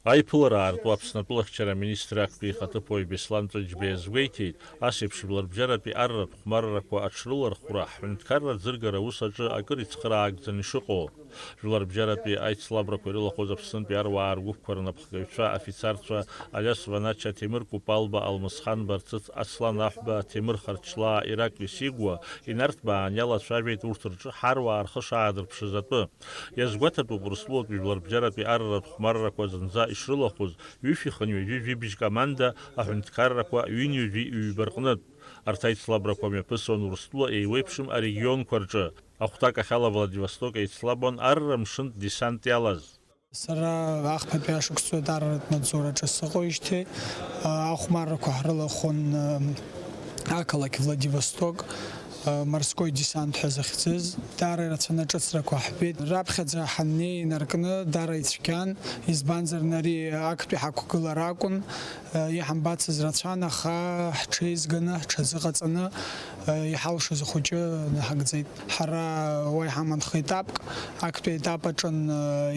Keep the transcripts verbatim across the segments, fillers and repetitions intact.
Аиԥылара аарту Аԥсны атәылахьчара аминистр актәи ихаҭыԥуаҩ Беслан Ҵәыџьба иазгәеиҭеит, ас еиԥш жәларбжьаратәи арратә хәмаррақәа аҽрылархәра ҳҳәынҭқарра аӡыргара аус аҿы акыр ицхыраагӡаны ишыҟоу. Жәларбжьаратәи аицлабрақәа ирылахәыз Аԥснытәи аруаа ргәыԥқәа рнапхгаҩцәа, афицарцәа Алиас Ванача, Ҭемыр Купалба, Алмысхан Барцыц, Аслан Аҳәба, Ҭемыр Харчлаа, Ираклис Игәуа, инарҭбаан иалацәажәеит урҭ рҿы ҳаруаа рхы шаадырԥшыз атәы. Иазгәаҭатәуп Урыстәылатәи жәларбжьаратәи арратә хәмаррақәа зынӡа ишрылахәыз ҩышәи хынҩажәи жәибжь команда аҳәынҭқаррақәа ҩынҩажәи ҩба рҟнытә. Арҭ аицлабрақәа мҩаԥысуан Урыстәыла еиуеиԥшым арегионқәа рҿы. Ахәҭак ахьала Владивосток еицлабуан арра мшынтә десант иалаз. Сара ахԥатәи ашықәсқәа арратә маҵзураҿы сыҟоижьҭеи, а, ахәмаррақәа ҳрылахәын, а, ақалақь Владивосток, а, морской десант ҳәа захьӡыз. Даара ирацәаны аҿыцрақәа ҳбеит. Раԥхьаӡа ҳаннеи инаркны даара ицәгьан, избанзар, ари актәи ҳақәгылара акәын. Иҳамбацыз рацәан, аха ҳҽеизганы, ҳҽазыҟаҵаны, иҳалшоз ахәыҷы наҳагӡеит. Ҳара уа иҳаман хеетапк, актәи етап аҿын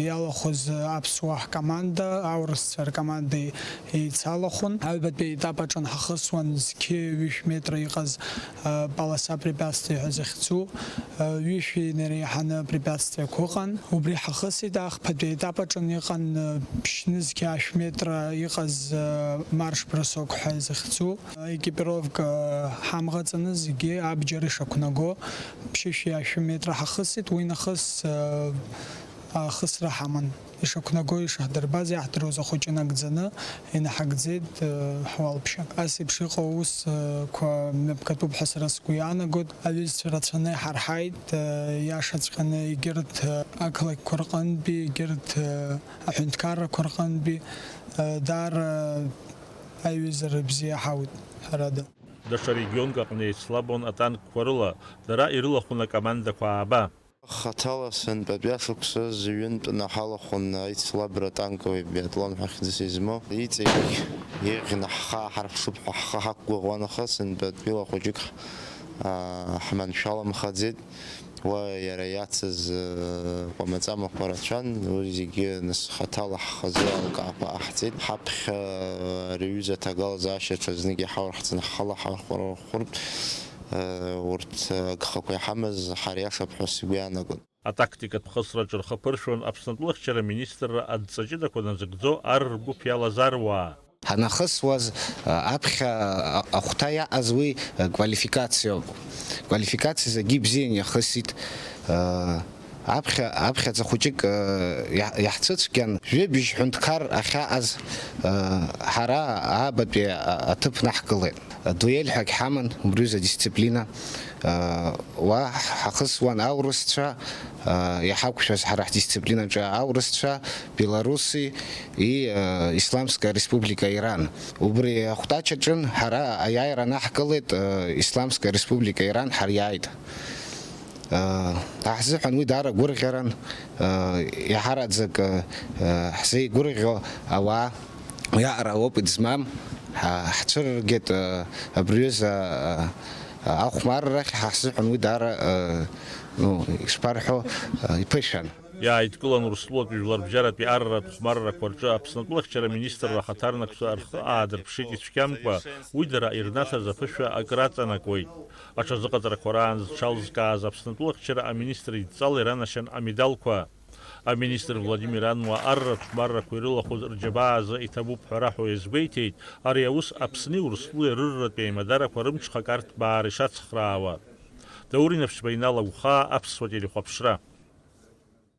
иалахәыз аԥсуаа ҳкоманда, аурысцәа ркоманда еицалахәын. Аҩбатәи етап аҿын ҳахысуан зқьи ҩышә метра иҟаз полоса препятствий ҳәа захьӡу, ҩышәи инареиҳаны препятствиақәа ыҟан. Убри ҳахысит. Ахԥатәи етап аҿын иҟан ԥшьнызқьи ашә метра иҟаз марш-бросок ҳәа захьӡу. Аекипировка ҳамӷаҵаны зегьы абџьар ишақәнаго ԥшьышәи ашәи метра ҳахысит. Уи нахыс ахысра ҳаман. Ишақәнаго, ишаҳдырбаз, иаҳдыруаз ахәыҷы нагӡаны инаҳагӡеит, э, ҳуалԥшьа. Ас еиԥш иҟоу аусқәа мҩаԥгатәуп ҳәа сара сгәы иаанагоит. Аҩызцәа рацәаны иҳарҳаит, э, иашаҵәҟьаны егьырҭ, э, ақалақьқәа рҟынтәи, егьырҭ, э, аҳәынҭқаррақәа рҟынтәи, э, даара аиҩызара бзиа ҳауит, ҳәарада. Даҽа регионк аҟны еицлабуан атанкқәа рыла, дара ирылахәын акомандақәа ааба. Хаҭала сынтәатәи ашықәсазы ҩынтәны ҳалахәын аицлабра танковый биатлон ҳәа хьӡыс измоу. Иҵегь еиӷьны ҳхы ааҳарԥшып ҳәа ҳхы ҳақәгәыӷуан, аха сынтәатәила хәыҷык ҳ-, аа, ҳманшәаламхаӡеит. Уа иара иацыз, ыы, кәамаҵамақәа рацәан, уи зегьы нас хаҭала ҳхазы алкаақәа ҟаҳҵеит. Ҳаԥхьа, ыы, ари аҩыза аҭагылазаашьа ҽазнык иҳаурҳҵан ҳхала ҳархәара хәыртә, урҭ агхақәа иҳамаз ҳариашап ҳәа сгәы иаанагон. Атактикатә хысраҿы рхы ԥыршәон Аԥсны атәылахьчара аминистрра адҵа ҷыдақәа назыгӡо ар ргәыԥ иалаз аруаа. Ҳанахысуаз, а, аԥхьа, а, ахәҭа иаҟаз уи, а, квалификациоуп. Квалификациа зегьы ибзиан иахысит. А, аԥхьа, аԥхьаӡа хәыҷык, а, иаҳ-, иаҳцәыцәгьан, жәибжь ҳәынҭқар ахьаҟаз, а, ҳара аабатәи, а, аҭыԥ наҳкылеит. Дуель ҳәагь ҳаман, убри аҩыза дисциплина. Уа ҳахысуан аурысцәа, иҳақәшәаз ҳара ҳдисциплинаҿы аурысцәа, белоруси и, Исламская Республика Иран. Убри ахәҭаҷ аҿын ҳара аиааира анаҳкылеит, Исламская Республика Иран ҳариааит. Ҳзыҳәан уи даара гәырӷьаран, иаҳараӡак ҳзеигәырӷьо ауаа. Уиаҟара опыт змам ҳа-, ҳцәырыргеит, э, абри аҩыза, э, э, ахәмаррахь, ҳа ҳзыҳәан уи даара, э, ну, ишԥарҳәо, э, иԥышәан. Иааидкылан Урыстәылатәи жәларбжьаратәи арратә хәмаррақәа рҿы Аԥсны атәылахьчара аминистрра ахаҭарнакцәа рхы аадырԥшит ицәгьамкәа, уи дара ирнаҭаз аԥышәа акыр аҵанакуеит. Аҽазыҟаҵарақәа раан зҽалзкааз Аԥсны атәылахьчара аминистр идҵала иранашьан амедалқәа. Аминистр Владимир Ануа арратә хәмаррақәа ирылахәыз рџьабаа азы иҭабуп ҳәа раҳәо иазгәеиҭеит, ари аус Аԥсни Урыстәылеи рырратә еимадарақәа рымҽхак арҭбаара ишацхраауа. Даур Инаԥшьба, Инал Агәхаа, Аԥсуа телехәаԥшра.